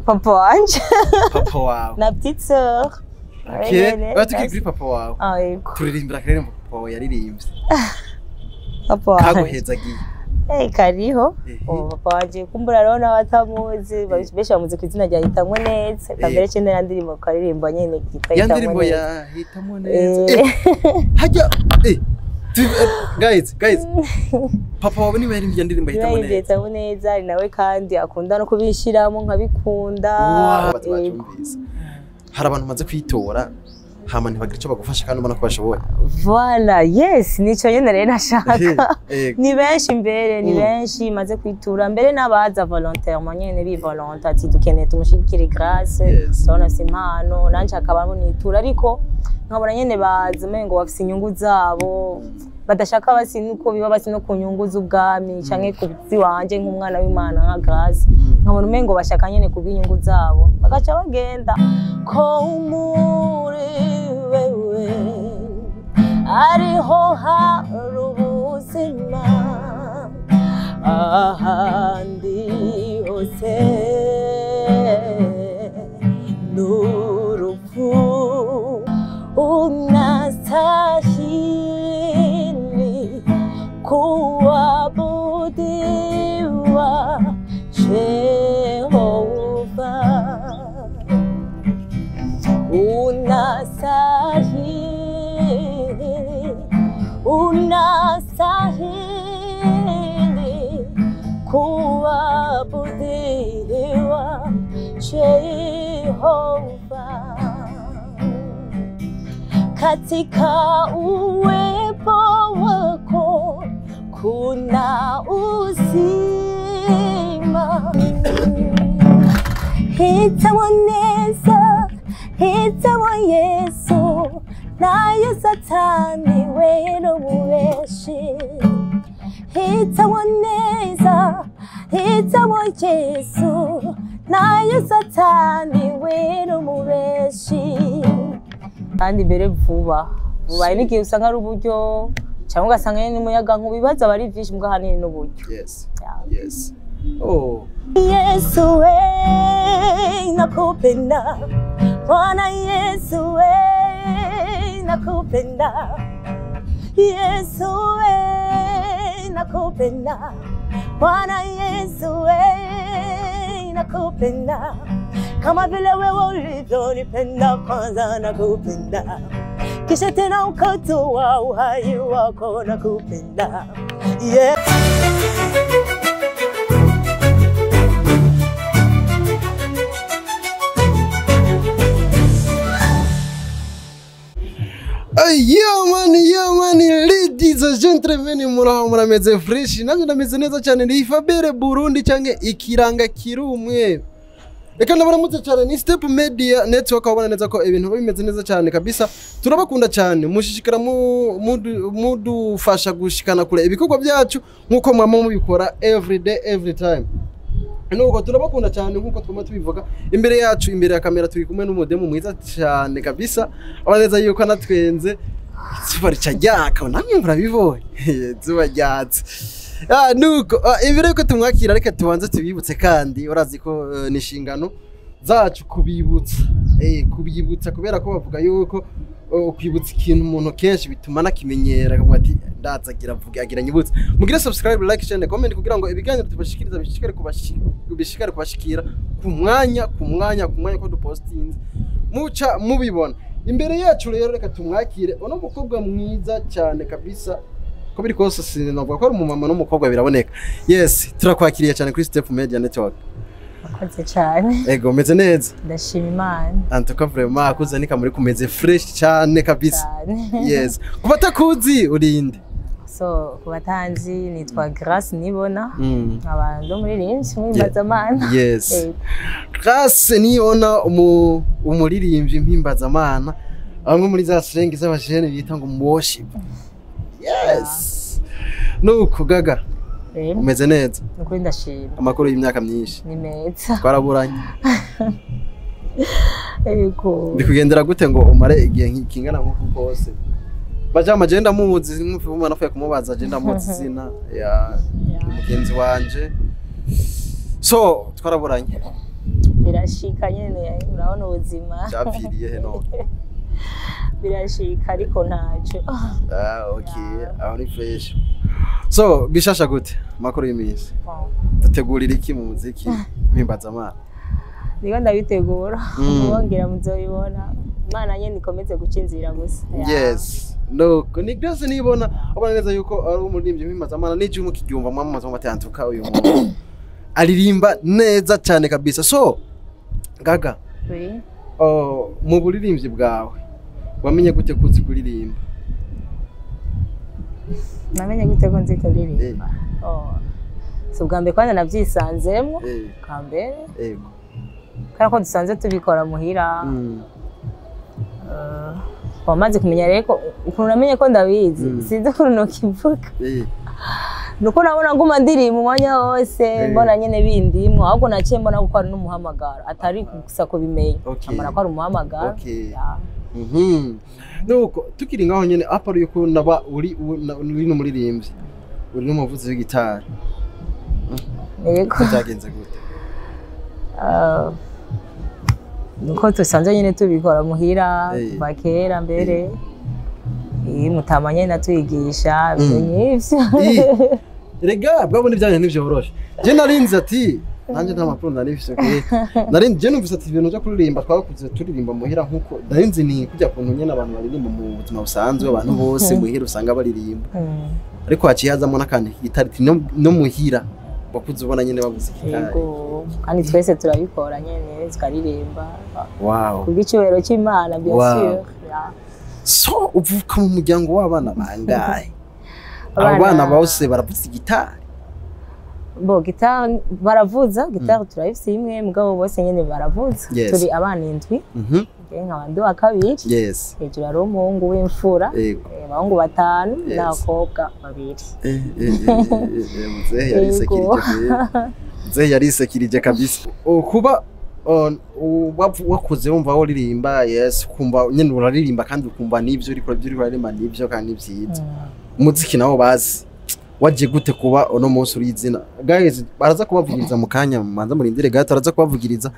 Papa wanje. Papa wawe. Na petite sœur. Okay, tukiri kuri papa wawe. Ah, yego. Turirimbira akaririmbo papa wawe yaririmbye. Papa wanje. Kaguhezagiye. Eh, kariho. Oh, papa wanje kumbura rero n'abatamuzi, benshi bamuzi ku izina rya Hitamwo Neza. Kambere cende na ndirimbo karirimba nyene yitwa Ya Hitamwo ndirimbo Neza. ya Hitamwo Neza. Hajya guys, guys. Papa wawe niwe yaririmbye ndirimbo Hitamwo Neza. Hitamwo Neza ari nawe kandi akunda no kubishiramo nkabikunda. Hari abantu maze kwitora hama ntibagira ico bagufasha kandi ubona ko bashoboye. Voilà, yes, nico nyene rero nashaka. Ni benshi mbere, ni benshi maze kwitura mbere n'abaza volontairement nyene bi volontaire ati dukeneye tumushigikire Grace, turabona si impano nanje akaba nitura ariko nkabona nyene baza umengo bafise inyungu zabo badashaka basi nuko biba basi no ku nyungu z'ubwami canke ku ziwanje nk'umwana w'Imana nka Grace, nkabona umengo bashaka nyene kubw'inyungu zabo bagaca bagenda. Ko muri wewe ariho hari ubuzima ahandi hose n'urupfu unastahili kuabudiwa Jehova, unastahili, unastahili kuabudiwa Jehova. Katika uwepo wako kuna uzima. Hitamwo Neza, hitamwo Yesu, nayo Satani we n'umubeshi. Hitamwo Neza, hitamwo Yesu, nayo Satani we n'umubeshi. Kandi mbere vuba vuba n'igihe usanga ari uburyo cyangwa ugasanga nyene n'umuyaga nkubibaza bari vyinshi mbwa hanini n'uburyo. Yes. Yes. Oh. Yesu we nakupenda, Bwana Yesu we nakupenda, Yesu we nakupenda, Bwana Yesu we nakupenda, kama vile wewe ulivyonipenda kwanza nakupenda, kisha tena ukatoa uhai wako nakupenda. Yeah. Yo man, yo man, ladies and gentlemen, muraho murameze fresh, nanjye ndameze neza cyane. Ni Fabere Burundi canke ikiranga kirumwe. Reka ndabaramutse cyane, ni Step Media Network, abona neza ko ibintu bimeze neza cyane kabisa. Turabakunda cyane, mushishikara mudufasha gushikana kure ibikorwa byacu nkuko mwama mubikora every day every time. Nuko turabakunda cyane nkuko twama tubivuga. Imbere yacu, imbere ya kamera turi kumwe n'umudemu mwiza cyane kabisa. Abaneza yuko natwenze izuba rica ryaka, namwe murabibonye. Izuba ryatse. Nuko imbere yuko tumwakira reka tubanze tubibutse, kandi urazi ko ni inshingano zacu kubibutsa. Kubibutsa kubera ko bavuga yuko kwibutsa ikintu umuntu kenshi bituma nakimenyera, akavuga ati ndazagira avuga agira nyibutse. Mugire subscribe, like, share, comment kugira ngo ibiganiro tubashikiriza bishikare kubashikira ku mwanya ku mwanya ku mwanya ko dupostinze muca mubibona. Imbere yacu rero reka tumwakire uno mukobwa mwiza cyane kabisa, ko biri kose sinavuga ko ari umumama n'umukobwa biraboneka. Yes, turakwakiriye cyane kuri Step Media Network. Murakoze cyane. Ego, meze neza. Ndashima Imana. En tout cas vraiment akuzanika muri kumeze fresh cyane kabisa. Yes. Kuba takuzi urinde. So kubatanzi nitwa Grace Nibona. Abantu muririmbyi mpimbazamana. Yes. Grace Nibona umuririmbyi mpimbazamana. Bamwe muri za slang z'abajene bita ngo worship. Yes. Nuko gaga. Umeze neza. Nuko ndashima. Amakuru y'imyaka myinshi. Ni meza. Twaraburanye. Ego. Bikugendera gute ngo umare igihe kingana nkuko kose? Baja amagenda muzi mwumva nafuye kumubaza agenda muzi izina ya mugenzi wanje. So twaraburanye. Birashika nyene, urabona ubuzima. Byapfiriye he none? Birashika, ariko ntacyo. Ah, okay. Yeah. Aho ni fresh. So bishasha gute, makuru y'iminsi? Bon. Dutegurira iki mu muziki mpimbazamana? Niko ndabitegura. Wongera muzobibona. Imana nyene ikomeze guca inzira gusa. Yeah. Yes, nuko ni Grace Nibona, ubona neza yuko ari umuririmbyi mpimbazamana n'ijwi mukiryumva mwamaze mubatantuka, uyu muntu aririmba neza cyane kabisa. So Gaga, Oui. oh, mu buririmbyi bwawe wamenye gute ko uzi kuririmba? Namenye gute ko nzi kuririmba? Oh. Si ubwa mbere kwanza nabyisanzemo. Bwa mbere kubera ko dusanzwe tubikora muhira. Wamaze kumenya rero ko ukuntu namenye ko ndabizi, sinzi ukuntu nokivuga, nuko nabona nguma ndirimba umwanya wose, mbona nyene bindimwo, ahubwo naciye mbona ko ari n'umuhamagaro, atari gusa kubimenya. Mbona ko ari umuhamagaro. Yeah. Nuko tukiri ngaho nyene, à part yuko naba uri uri n'umuririmbyi, uri n'umuvuzi w'igitari? Yego. Ko byagenze gute? Nuko dusanzwe nyene tubikora muhira kuva kera mbere. Mutama nyene atwigisha ibintu nk'ivyo. Rega bwabona ibyanyu ntibyoroshe. Je narinzi ati nanjye nta makuru nari mfise kuri narinzi, je numvise ati ibintu byo kuririmba twakuze turirimba muhira, nkuko narinzi ni kujya kuntu nyene abantu baririmba mu buzima busanzwe, abantu bose muhira usanga baririmba, ariko haciye hazamo n'akantu k'igitari, ati no muhira wakuze ubona nyene bavuza igitari. Yego, kandi twese turabikora nyene, tukaririmba kubw'icyubahiro cy'Imana, bien sûr. Yeah. So uvuka mu muryango w'abana bangahe? Abo bana bose baravuza igitari? Bo, gitari baravuza, gitari turayifise imwe, mugabo bose nyene baravuza. Turi abana indwi. Njye nkaba ndi uwa kabiri. Hejuru hari umuhungu w'imfura. Abahungu batanu n'abakobwa babiri. Muzehe yarisekirije kweli. Muzehe yarisekirije kabisa. Kuba wakuze wumva woririmba, yes, kumva nyene uraririmba kandi ukumva n'ivyo uriko ibyo uriko uraririmba n'ivyo kandi ni vyiza. Umuziki nawo bazi waje gute kuba uno munsi uri izina? Guys, baraza kubavugiriza mu kanya, manza murindire gato, araza kubavugiriza.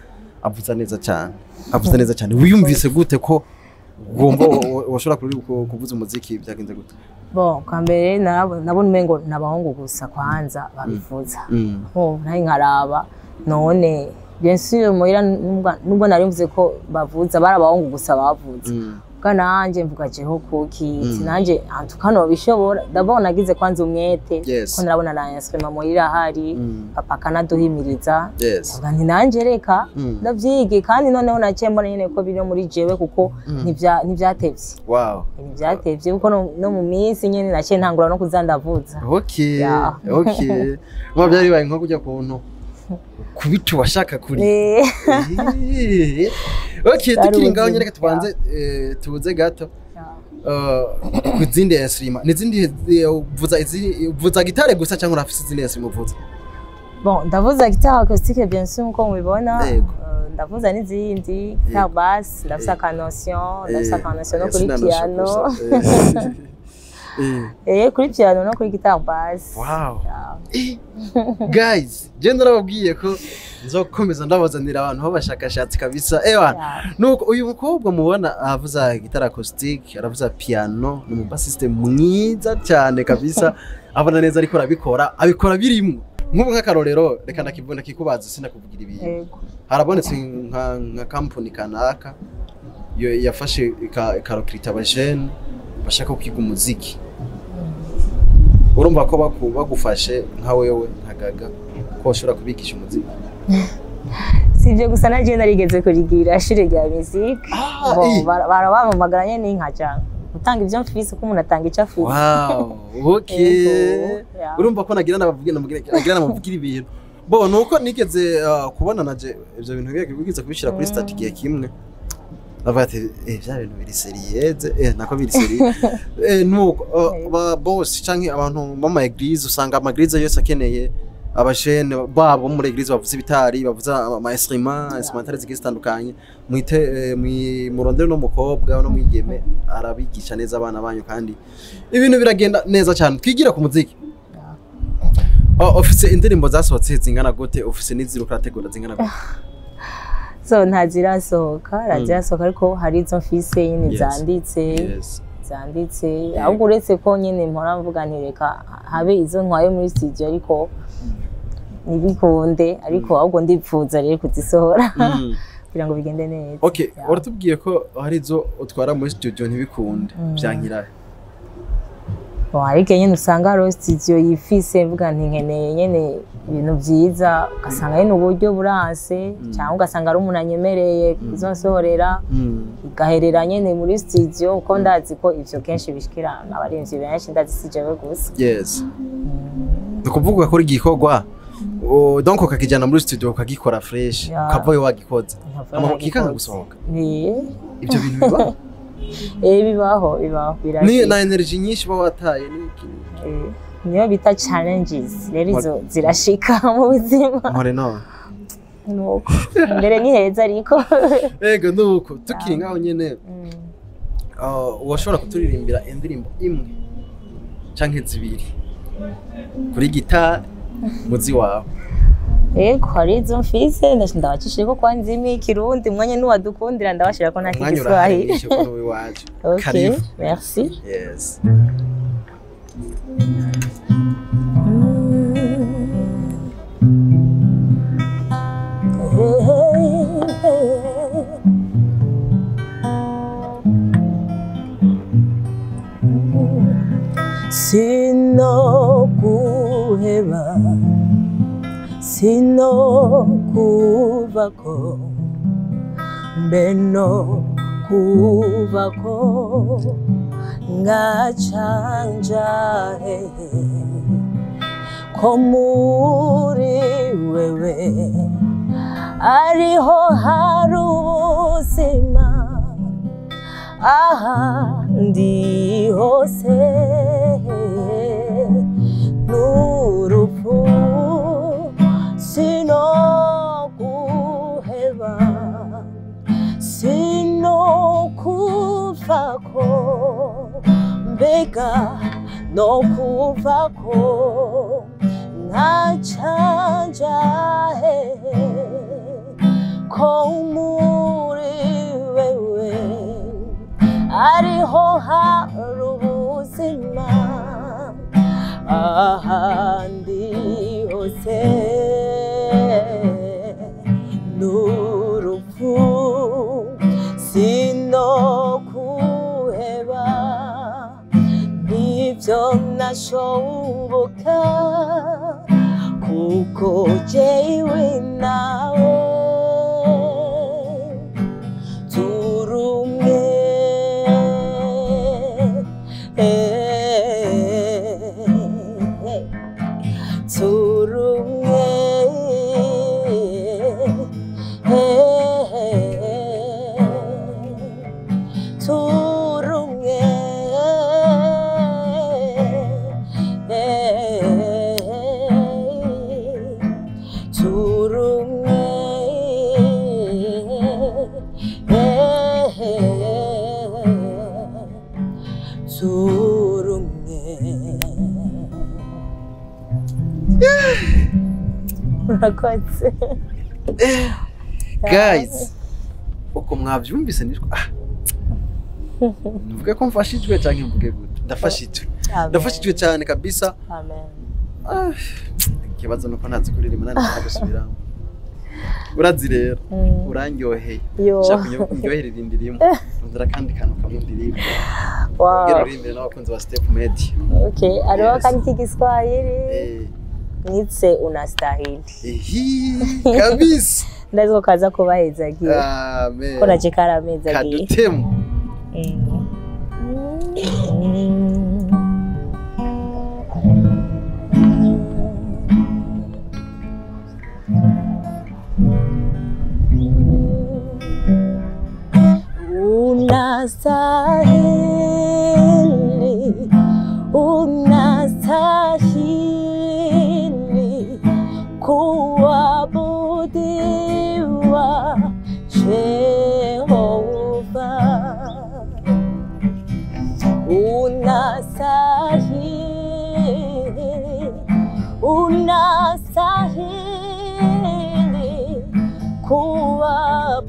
Avuza neza cyane, avuza neza cyane. Wiyumvise gute ko ugomba washobora kuvuza umuziki? Byagenze gute? Bon, kwa mbere nabona umengo ni abahungu gusa kwanza babivuza. Nari nkaraba none, bien sûr, muhira nubwo nari mvuze ko bavuza, bari abahungu gusa bavuza. Bwa nanje mvuga jeho kuki nanje en tout cas nobishobora. D'abord nagize kwanza umwete, ko narabona na instrument muhira ahari, papa akanaduhimiriza. Mvuga nti nanje reka ndavyige, kandi noneho naciye mbona nyene ko biri no muri jewe, kuko ntivyatevye. Ntivyatevye, kuko no mu minsi nyene naciye ntangura no kuza ndavuza. Yeah. Okay, mwa byari bibaye nko kujya kuntu kubitu washaka kuri. Okay, Byari tukiri ngaho ubuzima. nyene, reka tubanze tubuze gato ku zindi instrument. N'izindi uvuza uvuza gitare gusa cyangwa urafise izindi instrument uvuza? Bon, ndavuza guitare acoustique, bien sûr, nkuko mubibona. Yego. Ndavuza n'izindi, guitare basse, ndafise aka notion, ndafise aka notion no kuri piano. Kuri piano no kuri guitare basse. Yeah. Guys, je ndarababwiye ko nzokomeza ndabazanira abantu b'abashakashatsi kabisa, ewa. Nuko uyu mukobwa mubona avuza guitare acoustique, aravuza piano, ni umubassiste mwiza cyane kabisa, abona neza ariko arabikora, abikora birimwo. Nk'ubu nk'akarorero, reka ndakibona kikubaza, sinakuvugira ibintu. Yego. Harabonetse nka company kanaka yo yafashe ikarecruta abajene bashaka kwiga umuziki. Urumva ko bagufashe nka wewe nka Gaga ko ushobora kubigisha umuziki? Si ibyo gusa, na je narigeze kurigira ishure rya musique. Bon, barabampamagara nyene nkaja gutanga ivyo mfise, ko umuntu atanga ico afise. Wow, okay. Yego, yeah. Urumva ko nagira nabavugira nagira nabavugira ibintu. Bo nuko nigeze kubona naje ivyo bintu bigeze kubishira kuri statut igihe kimwe. Bavuga ati bya bintu biri sérieux, nako biri sérieux. Nuko ba boss canke abantu b'ama église, usanga ama église yose akeneye abajene babo muri église bavuze ibitari, bavuze ama instrument, instrumentale zigiye zitandukanye. Mwite murondere no mukobwa no mwigeme arabigisha neza abana banyu kandi ibintu biragenda neza cyane. Twigira ku muziki. Oh, ufise indirimbo zasohotse zingana gute? Ufise n'iziri urategura zingana gute? So ntazirasohoka, ntazirasohoka, ariko hari izo mfise nyine zanditse. Zanditse, ahubwo uretse ko nyine mpora mvuga nti reka habe izo ntwaye muri studio, ariko ntibikunde, ariko ahubwo ndipfuza rero kuzisohora kugira ngo bigende neza. Okay. Yeah. Uratubwiye ko hari izo utwara muri studio ntibikunde, vyankira? Bon, ariko nyene usanga hariho studio yifise, mvuga nti nkeneye nyene ibintu vyiza, ugasanga nyene uburyo buranse, cyangwa ugasanga ari umuntu anyemereye kuzonsohorera, igaherera nyene muri studio, kuko ndazi ko ivyo kenshi bishikira abarimvyi benshi, ndazi si jewe gusa. Yes, ni ukuvuga ugakora igikorwa, donc ukakijyana muri studio ukagikora fresh, ukavayo wagikoze, Nkavayo hama kikanga nagikoze. gusohoka. Ni Ibyo bintu bibaho? Eh, bibaho, bibaho. Ni Birashika. na energy nyinshi uba wataye n'iki? Eh, niyo bita challenges rero, izo zirashika mu buzima. Mpore none. Nuko mbere ni heza ariko. Ego, nuko tukiri ngaho nyene, washobora kuturirimbira indirimbo imwe canke zibiri kuri gitari muzi wawe? Ego, hari izo mfise, ndabacishije ko kwanza imwe y'ikirundi, umwanya nuwadukundira ndabashirako nta Umwanya urahari kigiswahili. mwinshi kuno iwacu. Okay, Karibu. merci. Yes. Sinokuheba, sinokuvako, mbe no kuvako ngacanja hehe, ko muri wewe ariho hari ubuzima, ahandi hose n'urupfu. Sinoguheba, sinokuvako, mbega nokuvako nkacanja hehe, ko muri wewe ariho hari ubuzima, ahandi hose n'urupfu. Sinokuheba, nibyo nashoboka, kuko jewe nawe turi umwe. Turi umwe, turi umwe, turi umwe, turi umwe. Murakoze. Guys, uko mwavyumvise nitwa mvuge ko mfashijwe canke mvuge gute? Ndafashijwe. Amen. Ndafashijwe cyane kabisa. Amen. Ikibazo nuko ntazi kuririmba, nani gusubiramo. Urazi rero, urandyoheye. Yo. Shaka undyohere irindi rimwe, ndira kandi kantu kamwe ndirimba. Ongera uririmbire n'abakunzi ba Step Media. Okay, hariho Yes. kandi k'igiswahili nitse unastahili. Ehi kabisa. Ndazi ko kaza kubahezagira, Amen. ko naje karamezagiye. Kadutemu. Unastahili, unastahili kuabudiwa Jehova. Unastahili, unastahili kuabudiwa.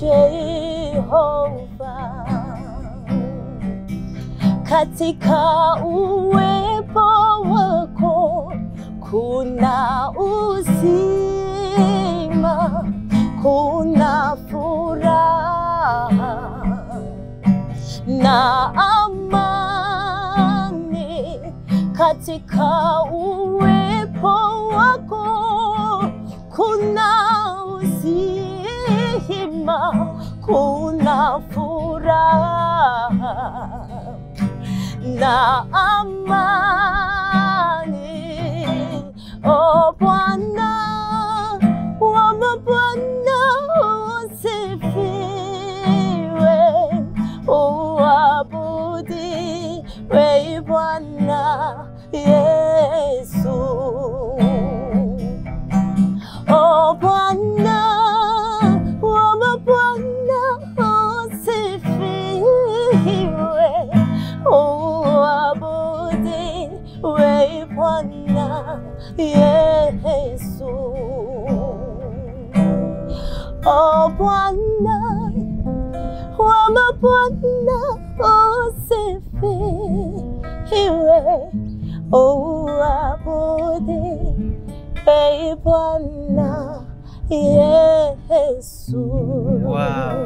Jehova, katika uwepo wako kuna uzima, kuna furaha na amani. Katika uwepo wako kuna uzima, kuna furaha na amani. O Bwana wa mabwana, usifiwe, uabudiwe Bwana Yesu. O Bwana wa mabwana, usifiwe, uabudiwe Bwana Yesu. O Bwana wa mabwana, usifiwe, uabudiwe Bwana Yesu. Wow,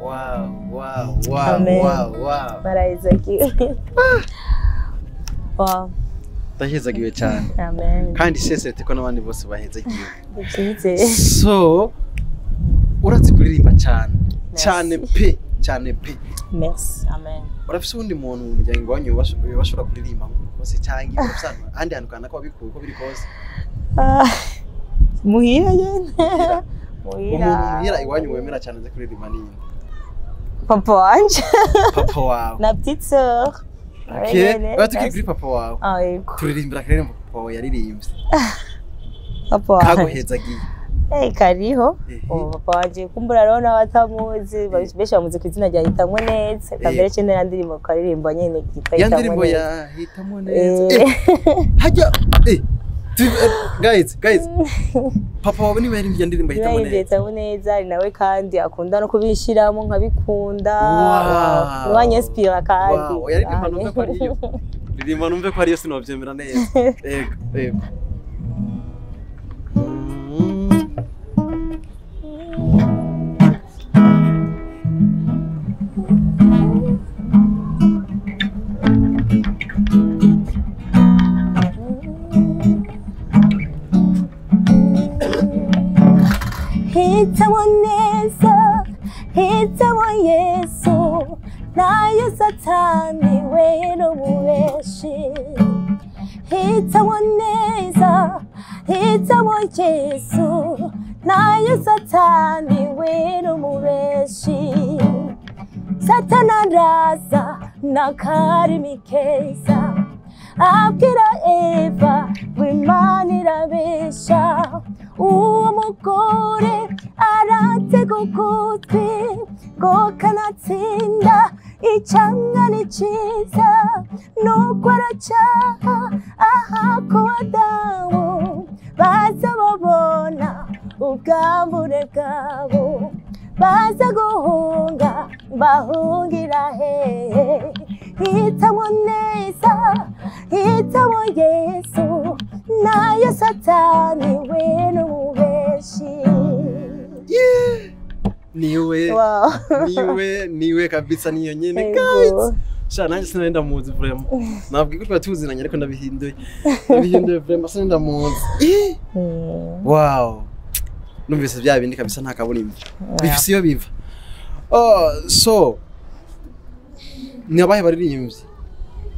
wow, wow, wow, Amen. wow, wow. Barahizagiwe. Wow. Ndahezagiwe cyane. Amen. Kandi sesete ko n'abandi bose bahezagiwe. Ndivyize. So urazi kuririmba cyane. Merci. Cyane pe, cyane pe. Merci. Amen. Urafise uwundi muntu mu muryango wanyu bashobora kuririmba kose cyangwa urafise ahandi hantu kanaka wabikuye uko biri kose? Ah, muhira nyene. Muhira. Muhira. Umuntu muhira iwanyu wemera cyane azi kuririmba ni nde? Papa wanje. Papa wawe. Na petite sœur. Okay. Nyene. Oya, tukiri kuri papa wawe. Ah, yego. Turirimbira akaririmbo papa wawe yaririmbye. Papa wanje. Kaguhezagiye. Eh, kariho. Ehe. Oh, papa wanje kumbura rero n'abatamuzi, benshi bamuzi ku izina rya Hitamwo Neza. Kambere cene ya ndirimbo karirimba nyene yitwa Ya Hitamwo ndirimbo Neza. ya Hitamwo Neza. Eh. Hajya guys, guys. Papa wawe niwe yaririmbye indirimbo Hitamwo Yaririmbye Neza. Hitamwo Neza, ari nawe kandi akunda no kubishiramo nkabikunda. Wow. Wanyespira kandi. Wow, yaririmba numve ko ariyo. Ririmba numve ko ariyo, sinovyemera neza. Yego, yego. Hitamwo neza, hitamwo Yesu, nayo Satani we n'umubeshi. Hitamwo neza, hitamwo Yesu, nayo Satani we n'umubeshi. Satani araza n'akarimi keza, abwira Eva ngo Imana irabesha. Uwo mugore aratega ugutwi ngo kanatsinda icamwa ni ciza, nuko aracaha ahako Adamu baza babona ubwambure bwabo, baza guhunga bahungira hehe? Hitamwo neza, hitamwo Yesu, nayo Satani we n'umubeshi. Yeah. Niwe. Wow. Niwe, niwe kabisa, niyo nyene. Yego. Guys. Sha nanjye sinari ndamuzi vraiment. Nabwiye ko twari tuzinanye ariko ndabihinduye. Ndabihinduye vraiment, sinari ndamuzi. Eh. Wow. Numvise bya bindi kabisa, nta kaburimbo. Bifise iyo biva. Oh, so ni abahe baririmbyi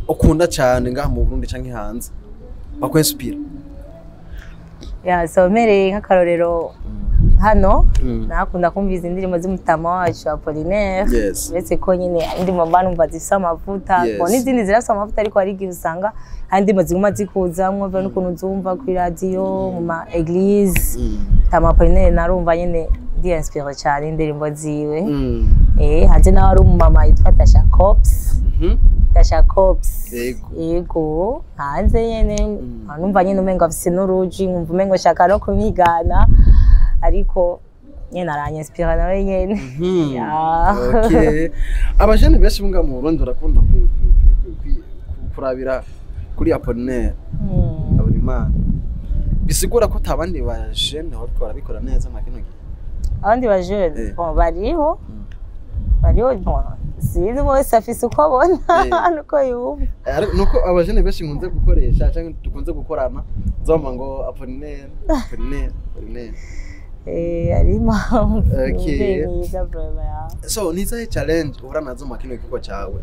ukunda cyane ngaha mu Burundi canke hanze bakwinspira? Yeah, so mpereye nk'akarorero hano, nakunda kumviza indirimbo z'umutama wacu Apollinaire. Uretse ko nyine indirimbo mba numva zifise amavuta. Yes. Bon, n'izindi zirafise amavuta, ariko hari igihe usanga hari indirimbo ziguma zikuzamwo bivanye n'ukuntu uzumva kuri radiyo, mu ma église. Mutama Apollinaire narumva nyine ndi inspiré cyane indirimbo ziwe. Eh, hanze nawe ari umumama yitwa Tasha Cobbs. Tasha Cobbs. Yego. Yego, hanze nyene numva nyene umengo afise n'uruji, nkumva umengo shaka no kumwigana, ariko Nyene aranyinspira nawe nyene. Okay. Abajene benshi bunga mu Burundi barakunda kurabira kuri Apollinaire Habonimana. Bisigura ko tabandi bajene bariko barabikora neza nka kino gihe. Abandi bajene bon bariho. Bariho bon sinzi bose afise uko abona nuko yumva. Nuko abajene benshi nkunze gukoresha cyangwa dukunze gukorana nzomba ngo Apollinaire Apollinaire Apollinaire. Ari impamvu. Okay. So nizahe challenge uhura nazo mu kino gikorwa cyawe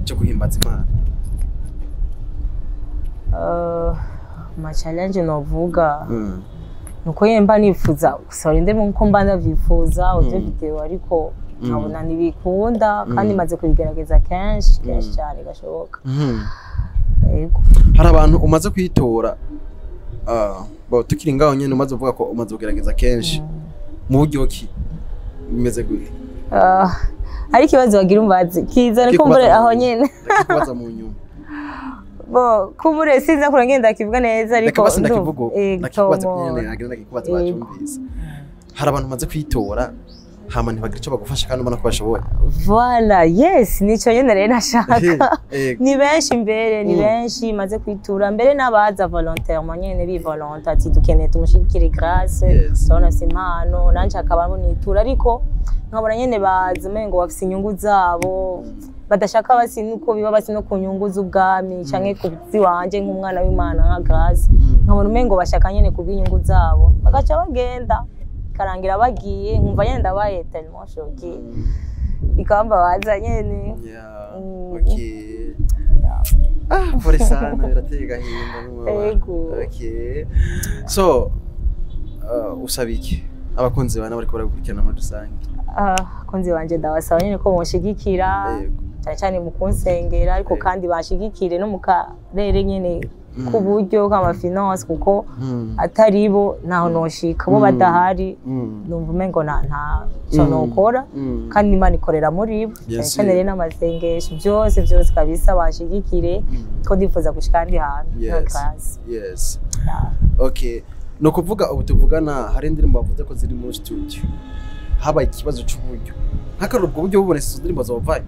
cyo guhimbaza Imana? Ma challenge novuga nuko yemba nifuza gusohora indirimbo nkuko mba ndavyifuza audio video, ariko nkabona ntibikunda kandi maze kubigerageza kenshi kenshi cyane gashoboka. Yego. Hari abantu umaze kwitora bo tukiri ngaho nyene umaze uvuga ko umaze kugerageza kenshi mu buryo ki bimeze gute? Ari kibazo bagira umbazi kiza ni kumbure aho nyene ndakikubaza mu nyuma. Bo kumbure sinza kurangenda kivuga neza ariko ndakikubaza nyene agenda ndakikubaza bacyumvise. Hari abantu umaze kwitora hama ntibagira ico bagufasha kandi ubona ko bashoboye. Voilà, yes, nico nyene rero nashaka. Ni benshi mbere, ni benshi maze kwitura mbere n'abaza volontairement nyene bi volontaire ati dukeneye tumushigikire Grâce, turabona si impano nanje akaba nitura, ariko nkabona nyene baza umengo bafise inyungu zabo badashaka basi nuko biba basi no ku nyungu z'ubwami canke ku ziwanje nk'umwana w'Imana nka Grâce, nkabona umengo bashaka nyene kubw'inyungu zabo bagaca bagenda karangira bagiye nkumva nyene ndabaye tellement choquée bikambabaza nyene. Okay. Pole sana birateye gahinda. Yego. Okay. So usaba iki abakunzi bawe bariko baragukurikirana muri rusange? Abakunzi banje ndabasaba nyene ko bonshigikira cyane cyane mu kunsengera, ariko kandi bashigikire no mu karere nyene ku buryo kama finance, kuko atari bo ntaho noshika bo badahari numva umengo nta cyo nokora, kandi Imana ikorera muri bo cyane rero n'amasengesho byose byose kabisa bashigikire ko ndifuza gushika ahandi hantu. Yes. Okay. No kuvuga ubu tuvugana hari indirimbo bavuze ko ziri muri studio, habaye ikibazo cy'uburyo, nk'akaruru ubwo buryo bubonetse izo ndirimbo zovayo?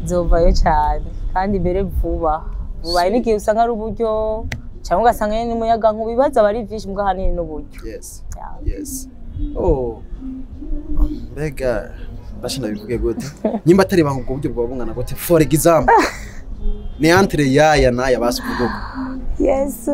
Zovayo cyane kandi mbere vuba bubaye n'igihe usanga ari uburyo cyangwa ugasanga nyine n'umuyaga nkubibaza bari byinshi mbwa hanini n'uburyo. Yes. Yes. Oh. Mbega basha ndabivuge gute? Nyimba atari banga ubwo buryo bwa bungana gute? For example ni entre yaya naya basi kuvuga. Yes.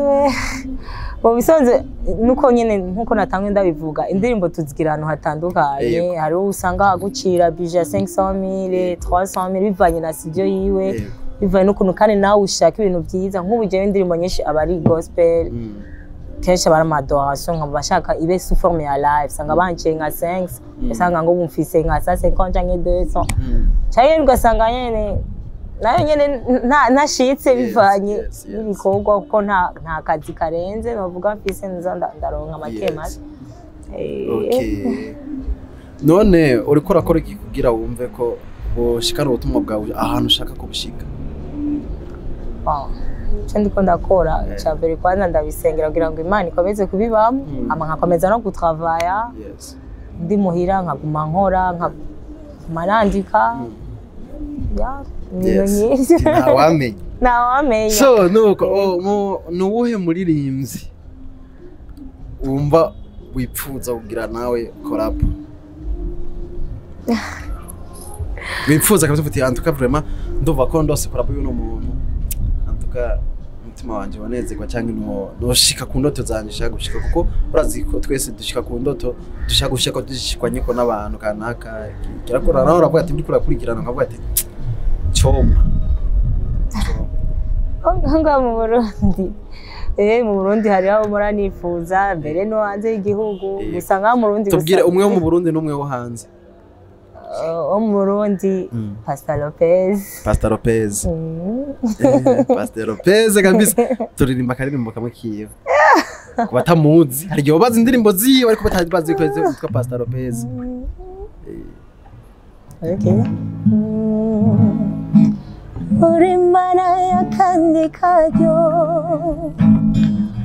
Bo bisanze nuko nyene nkuko natangwe ndabivuga indirimbo tuzigira ahantu hatandukanye, hari usanga agucira budget 500,000 300,000 bivanye na studio yiwe, bivanye n'ukuntu kandi nawe ushaka ibintu byiza. Nk'ubu jewe indirimbo nyinshi aba ari gospel, kenshi aba ari amadoration, nkaba bashaka ibe sous forme ya live, usanga banciye nka 5, usanga ngo bumfise nka 150 canke 200, canke ugasanga nyene nayo nyene ntashitse bivanye n'ibikorwa, kuko nta kazi karenze novuga mfise nza ndaronka make make. Okay. None uriko urakora iki kugira wumve ko boshikana ubutumwa bwawe ahantu ushaka kubushika? Icyo ndiko ndakora icya mbere kwanza ndabisengera kugira ngo Imana ikomeze kubibamo, ama nkakomeza no gutravaya ndi muhira, nkaguma nkora, nkaguma nandika. Ntawamenya. Ntawamenya. So nuko nuwuhe muririmbyi wumva wipfuza kugira nawe collab? Wipfuza kabisa uti en tout cas vraiment ndumva ko ndose collab y'uno muntu, en tout cas umutima wanje wanezerwa cyangwa noshika ku ndoto zanje nshaka gushika, kuko urazi ko twese dushika ku ndoto dushaka gushika dushikwa nyiko n'abantu kanaka kirakora nawe uravuga ati ndiko urakurikirana nkavuga ati choma. Nga mu Burundi mu Burundi hari aho muranifuza mbere no hanze y'igihugu, gusa nka mu Burundi gusa. Tubwire umwe wo mu Burundi n'umwe wo hanze. Wo mu Burundi Pastor Lopez. Pastor Lopez. Pastor Lopez kabisa. Turirimba akaririmbo kamwe kiwe. Ku batamuzi hari igihe bazi indirimbo ziwe ariko batazi bazi ko yitwa Pastor Lopez. Okay. Uri mana yakandi karyo,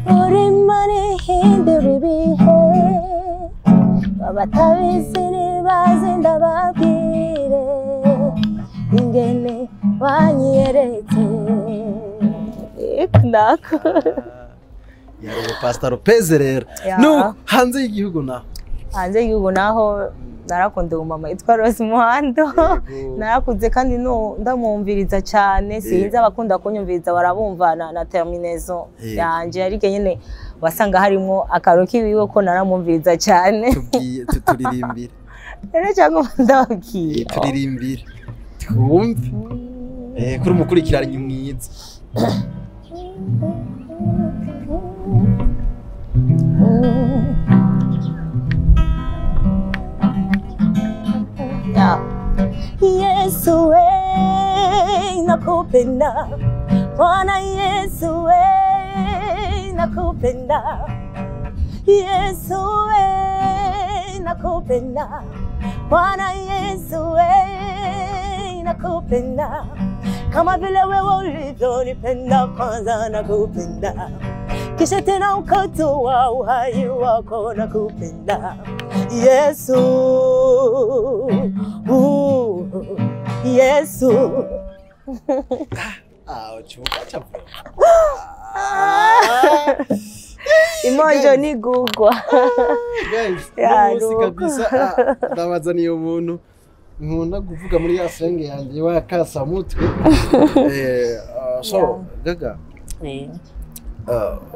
uri mana ihindura ibihe, Abatabizi ntibazi ndababwire ingene wanyiyeretse. Nako Yari Pastor Lopez rero. No hanze y'igihugu naho? Hanze y'igihugu naho narakunda umumama yitwa Rose Muhando. Narakuze kandi ndamwumviriza cyane, sinzi abakunda kunyumviriza barabumva na terminaison yanje, ariko nyene wasanga harimo akaroki wiwe ko naramwumviriza cyane. Tubwiye turirimbire. Rero cyangwa ndababwiye. Turirimbire twumve. Kuri umukurikiranye mwiza. Yesu we nakupenda, Bwana Yesu we nakupenda, Yesu we nakupenda, Bwana Yesu we nakupenda, kama vile wewe ulivyonipenda kwanza nakupenda, kisha tena ukatoa uhai wako nakupenda, Yesu, Yesu. Imonjo ni gugwa. Guys, kabisa ndabazaniye umuntu nkunda kuvuga muri ya senge yanjye wa kasamutwe. So Gaga,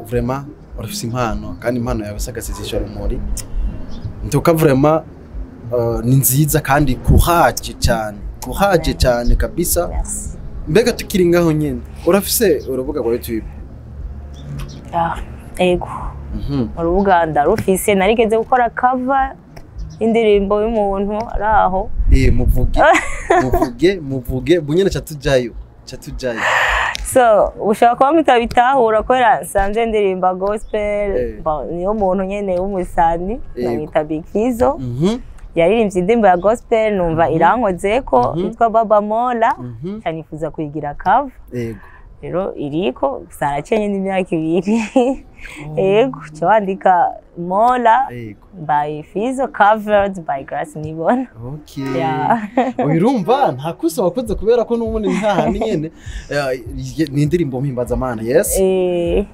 vraiment urafise impano kandi impano yawe sagasizisha rumuri. Ntuka vraiment ni nziza kandi courage cyane. Courage cyane kabisa. Mbega tukiri ngaho nyene urafise urubuga rwa YouTube? Ego. Urubuga ndarufise, narigeze gukora cover indirimbo y'umuntu araho. Muvuge muvuge muvuge bunyene catujayo catujayo. So ushaka kuba mutabitahura kubera nsanze ndirimba gospel, niyo muntu nyene w'umusani namwita Big Fizzo. Yaririmbye indirimbo ya gospel numva irankozeko yitwa Baba Mola, cyanifuza kuyigira cover. Yego. Rero iriko gusa aracenye n'imyaka 2. Yego, cyo Mola by Fizzo covered by Grace Nibona. Okay. Urumva nta kusa wakoze kubera ko n'ubundi ntahandi nyene ni indirimbo mpimbaza Mana. Yes.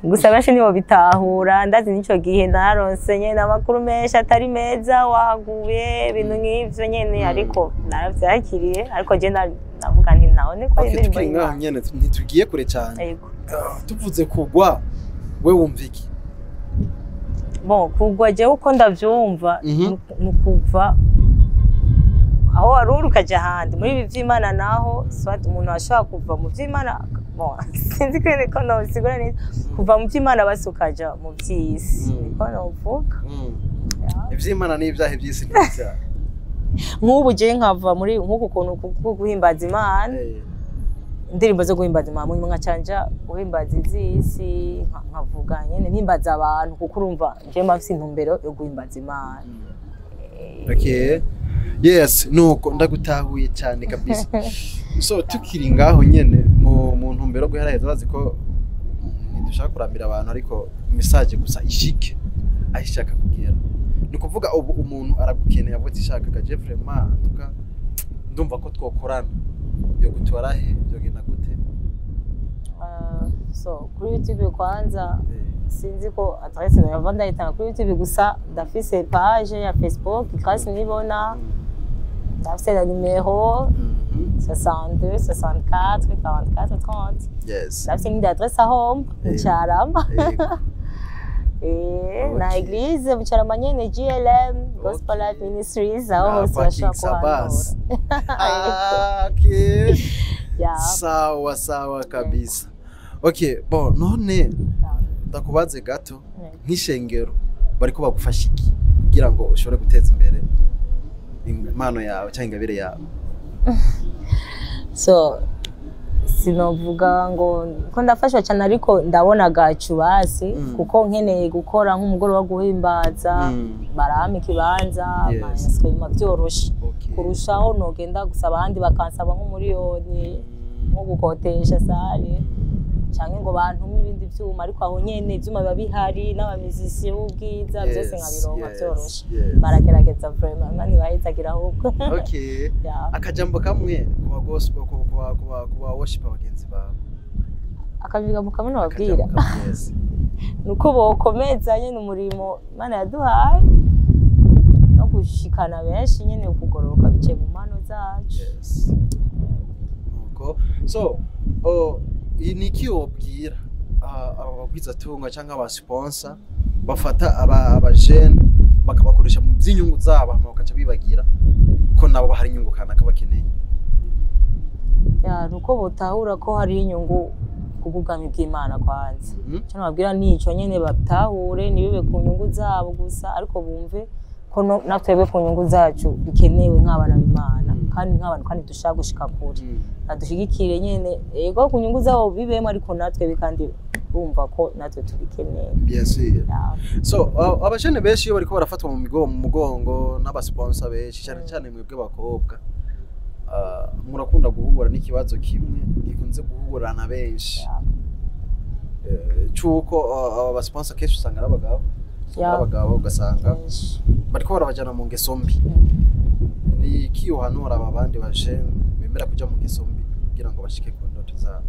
Gusa benshi nibo bitahura, ndazi nico gihe naronse nyene amakuru menshi atari meza, waguye ibintu nk'ivyo nyene, ariko naravyakiriye, ariko je navuga nti naone ko indirimbo y'Imana nyene ntitugiye kure cyane. Tuvuze kugwa we wumva iki? Bon, kugwa je uko ndavyumva ni kuva aho waruri ukaja ahandi muri ibi vy'Imana, naho swat umuntu ashobora kuva mu vy'Imana, bon sinzi ko nosigura neza, kuva mu vy'Imana basi ukaja mu vy'isi, niko novuga. Ivy'Imana n'ibyaha ivy'isi n'ibyaha. Nk'ubu je nkava muri nk'uku kuntu guhimbaza Imana, indirimbo zo guhimbaza Imana mu nkacanja guhimbaza ivy'isi, nkavuga nyene mpimbaza abantu kuko urumva je mafise intumbero yo guhimbaza Imana. Okay. Yes, nuko ndagutahuye cyane kabisa. So tukiri ngaho nyene mu ntumbero guheraheza, bazi ko ntidushaka kurambira abantu, ariko message gusa ishike ayishaka kugera. Ni kuvuga ubu umuntu aragukeneye avuze ishaka ka Jeffrey ma tuka ndumva ko twokorana yo gutwara he yo genda gute? So kuri YouTube kwanza sinzi ko adresse nayo ndayitanga kuri YouTube gusa, ndafise page ya Facebook Grace Nibona, ndafise na numero 62 64 44 30. Yes. Ndafise n'indi adresse home mu Carama. Na église mu Carama nyene GLM Gospel Life Ministries, aho hose bashobora kuhanura. Okay. Sawa sawa kabisa. Okay, bon none ndakubaze gato nk'ishengero bariko bagufasha iki kugira ngo ushobore guteza imbere impano yawe cyangwa ingabire yawe? So sinovuga ngo ko ndafashwa cyane, ariko ndabona gacu basi kuko nkeneye gukora nk'umugoroba wo guhimbaza, barampa ikibanza, ama byoroshe kurushaho nogenda gusaba abandi bakansaba nk'umuriyoni nko gukotesha sale. Canke ngo bantume ibindi vyuma, ariko aho nyene ivyuma biba bihari n'abamizisi b'ubwiza, byose nkabironka vyoroshe. Baragerageza vraiment, Imana ibahezagira ahubwo. Okay. Yeah. Akajambo kamwe ku ba gospel, ku ba worship bagenzi bawe. Akabiga kamwe nababwira? Akajambo kamwe, yes. Nuko bokomeza nyene umurimo Imana yaduhaye no gushikana benshi nyene ukugororoka biciye mu mpano zacu. Yes. Nuko so, oh, iyi ni iki wobwira aba bagwizatunga cyangwa aba sponsor bafata aba jeune bakabakoresha mu by'inyungu zabo, hama bakaca bibagira ko nabo hari inyungu kanaka bakeneye? Ya, nuko botahura ko hari inyungu kubw'ubwami bw'Imana kwanza. Icyo nababwira ni ico nyene, batahure ntibibe ku nyungu zabo gusa, ariko bumve ko natwebwe ku nyungu zacu bikenewe nk'abana b'Imana kandi nk'abantu kandi dushaka gushika kure. Badushigikire nyene, ego, ku nyungu zabo bibemo, ariko natwe kandi bumva ko natwe tubikeneye. Bien sûr. Ya. So abajene benshi iyo bariko barafatwa mu mugongo n'abasponsor benshi cyane cyane mwebwe bakobwa, murakunda guhura n'ikibazo kimwe gikunze guhura na benshi, c'uko aba basponsor kenshi usanga ari abagabo. Usanga ari abagabo, ugasanga Kenshi. bariko barabajana mu ngeso mbi. Ni iki uhanura aba bandi bajene bemera kuja mu ngeso mbi kugira ngo bashike ku ndoto zabo?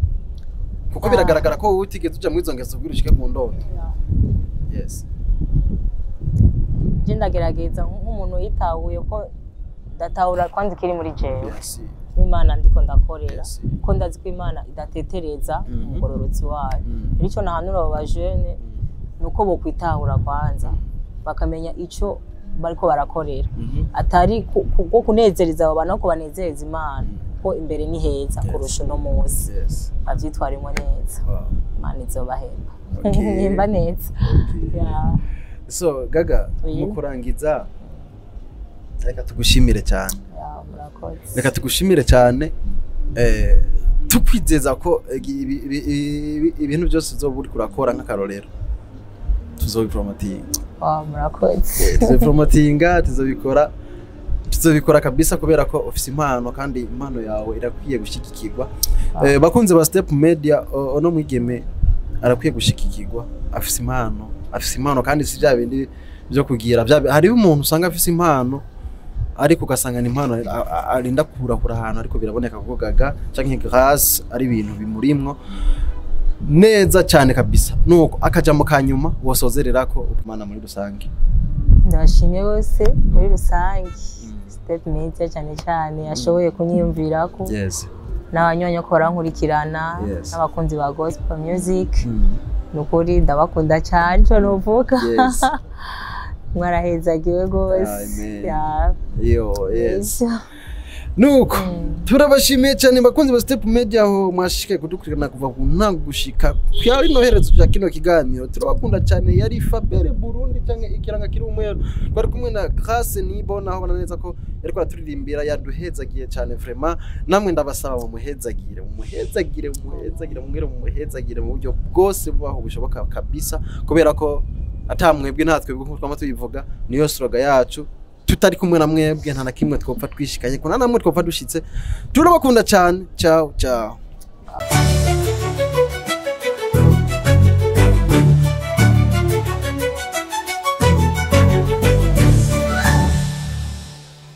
Kuko biragaragara ko wowe utigeze uja muri izo ngeso kugira ushike ku ndoto. Yes. Je ndagerageza nk'umuntu yitahuye ko ndatahura kwanza ikiri muri jewe n'Imana ndiko ndakorera, ko ndazi ko Imana idatetereza umugororotsi wayo. Rero ico nahanura abo bajene ni uko bokwitahura kwanza, bakamenya ico bariko barakorera, atari kubwo kunezereza abo bantu, ahubwo banezereza Imana, ko imbere ni heza kurusha uno munsi. Bavyitwaremo neza. Imana izobahemba. Nimba neza. Yeah. So Gaga, Oui. mu kurangiza, reka tugushimire cyane. Yeah, murakoze. Reka tugushimire cyane, tukwizeza ko ibintu byose uzoba uriko urakora nk'akarorero tuzobipromotinga. Wow, murakoze. Tuzobipromotinga, tuzobikora kabisa, kubera ko ufise impano kandi impano yawe irakwiye gushyigikirwa. Bakunze ba Step Media, ono mwigeme arakwiye gushigikirwa, afise impano, afise impano, kandi si bya bindi byo kugira bya hariho umuntu usanga afise impano ariko ugasanga ni impano arinda kurakura ahantu, ariko biraboneka ko Gaga canke Grace ari ibintu bimurimwo neza cyane kabisa. Nuko akajambo ka nyuma wosozererako Imana muri rusange? Ndabashimye bose muri rusange, Step Media cyane cyane yashoboye kunyiyumvirako, n'abanywanyi ko barankurikirana, n'abakunzi ba gospel music. Ni ukuri ndabakunda cyane, icyo nuvuga, mwarahezagiwe rwose. Amen. Yeah. Yo, yes. Nuko turabashimiye cyane, bakunzi ba Step Media, aho mwashikaye kudukurikirana kuva ku ntango gushika kwa rino herezo rya kino kiganiro. Turabakunda cyane. Yari Fabere Burundi cyangwa ikiranga kiri umweru, twari kumwe na Grace Nibona, aho neza ko yariko araturirimbira, yaduhezagiye cyane vraiment. Namwe ndabasaba mumuhezagire, mumuhezagire, mumuhezagire, mumwere mumuhezagire mu buryo bwose bubaho bushoboka kabisa, kubera ko atamwebwe natwe nkuko twama tubivuga, niyo slogan yacu. Tutari kumwe na mwebwe nta na kimwe twopfa twishikanye ko nta namwe twopfa dushitse. Turabakunda cyane. Ciao ciao.